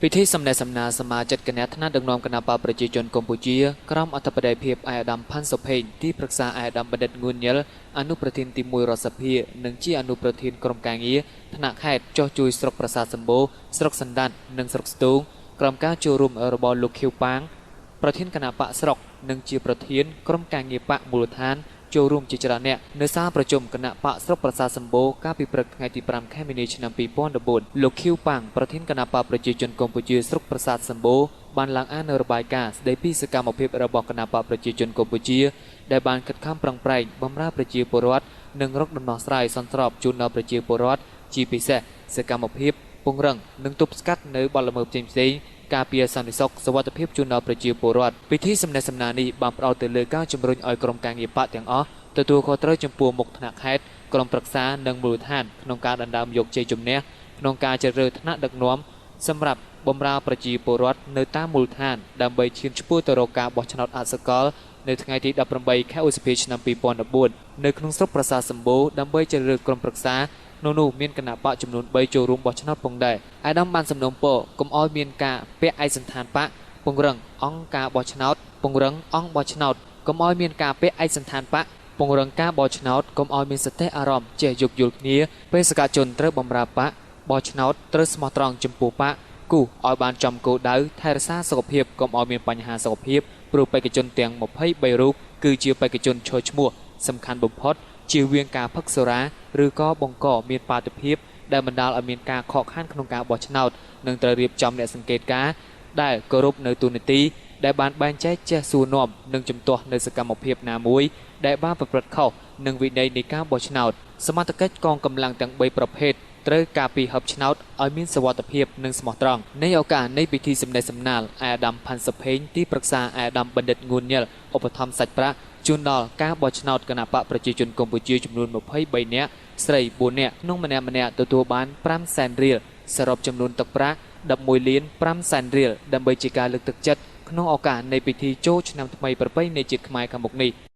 ពិធីសំណេះសំណាលសមាជិកគណៈថ្នាក់ដឹកនាំគណបក្សប្រជាជនកម្ពុជាក្រោមអធិបតីភាពឯកឧត្តមផាន់សុផេងទីប្រឹក្សាឯកឧត្តមបណ្ឌិតងួនញិលអនុប្រធានទី1រដ្ឋសភានិងជាអនុប្រធានក្រុមការងារថ្នាក់ខេត្តចុះជួយស្រុកប្រាសាទសម្បូរស្រុកសណ្ដាននិងស្រុកស្ទូងក្រោមការចូលរួមរបស់លោកខៀវប៉ាងប្រធានគណបក្សស្រុកនិងជាប្រធានក្រុមការងារបក្សមូលដ្ឋានចូលរួមជាច្រើនអ្នកនៅសាលប្រជុំគណបក្សស្រុកប្រាសាទសម្បូរកាលពីព្រឹកថ្ងៃទី5ខែមីនាឆ្នាំ2014លោកខៀវប៉ាងប្រធានគណបក្សប្រជាជនកម្ពុជាស្រុកប្រាសាទសម្បូរបានឡើងអាននៅរបាយការណ៍ស្ដីពីសកម្មភាពរបស់គណបក្សប្រជាជនកម្ពុជាដែលបានខិតខំប្រឹងប្រែងបម្រើប្រជាពលរដ្ឋនិងរកដំណោះស្រាយសមស្របជូនដល់ប្រជាពលរដ្ឋជាពិសេសសកម្មភាពពង្រឹងនិងទប់ស្កាត់នៅបទល្មើសផ្សេងៗការពារសន្តិសុខសុវត្ថិភាពជូនដល់ប្រជាពលរដ្ឋពិធីសំណេះសំណាលនេះបានផ្ដោតទៅលើការជំរុញឲ្យក្រុមការងារបក្សទាំងអស់ទទួលខុសត្រូវចំពោះមុខថ្នាក់ខេត្តក្រុមប្រឹក្សានិងមូលដ្ឋានក្នុងការដណ្ដើមយកជ័យជំនះក្នុងការជ្រើសរើសថ្នាក់ដឹកនាំសម្រាប់បម្រើប្រជាពលរដ្ឋនៅតាមមូលដ្ឋានដើម្បីឈានឆ្ពោះទៅរកការបោះឆ្នោតអសកលនៅថ្ងៃទី18ខែឧសភាឆ្នាំ2014នៅក្នុងស្រុកប្រាសាទសម្បូរដើម្បីជ្រើសរើសក្រុមប្រឹក្សានោះនោះមានគណបក្សចំនួន3ចូលរួមបោះឆ្នោតផងដែរអាដាមបានសំណូមពរកុំឲ្យមានការពាក់ឯកសណ្ឋានបក្សពង្រឹងអង្គការបោះឆ្នោតពង្រឹងអង្គបោះឆ្នោតកុំឲ្យមានការពាក់ឯកសណ្ឋានបក្សពង្រឹងការបោះឆ្នោតកុំឲ្យមានសតិអារម្មណ៍ចេះយោគយល់គ្នាបេសកជនត្រូវបម្រើបក្សបោះឆ្នោតត្រូវស្មោះត្រង់ចំពោះបក្សគូឲ្យបានចំគោលដៅថែរក្សាសុខភាពកុំឲ្យមានបញ្ហាសុខភាពព្រោះបេក្ខជនទាំង23រូបគឺជាបេក្ខជនឈរឈ្មោះសំខាន់បំផុតជៀសវាងការផឹកសុរាឬក៏បង្កមានបាតុភិបដែលបណ្ដាលឲ្យមានការខកខានក្នុងការបោះឆ្នោតនិងត្រូវរៀបចំអ្នកសង្កេតការណ៍ដែលគោរពនៅទូនាទីដែលបានបែងចែកចេះសួរនាំនិងជំទាស់នៅសកម្មភាពណាមួយដែលបានប្រព្រឹត្តខុសនឹងវិន័យនៃការបោះឆ្នោតសមត្ថកិច្ចកងកម្លាំងទាំង3ប្រភេទត្រូវការពីហឹបឆ្នោតឲ្យមានសុវត្ថិភាពនិងស្មោះត្រង់នៃឱកាសនៃពិធីសម្ដែងសម្ណាលអាដាមផាន់សុផេងទីប្រឹក្សាអាដាមបណ្ឌិតងួនញិលឧបត្ថម្ភសាច់ប្រាក់ជូនដល់ការបោះឆ្នោតគណបក្សប្រជាជនកម្ពុជាចំនួន23នាក់ស្រី4នាក់ក្នុងម្នាក់ម្នាក់ទទួលបាន5សែនរៀលសរុបចំនួនទឹកប្រាក់11លាន5សែនរៀលដើម្បីជាការលើកទឹកចិត្តក្នុងឱកាសនៃពិធីចូលឆ្នាំថ្មីប្រពៃណីជាតិខ្មែរខាងមុខនេះ។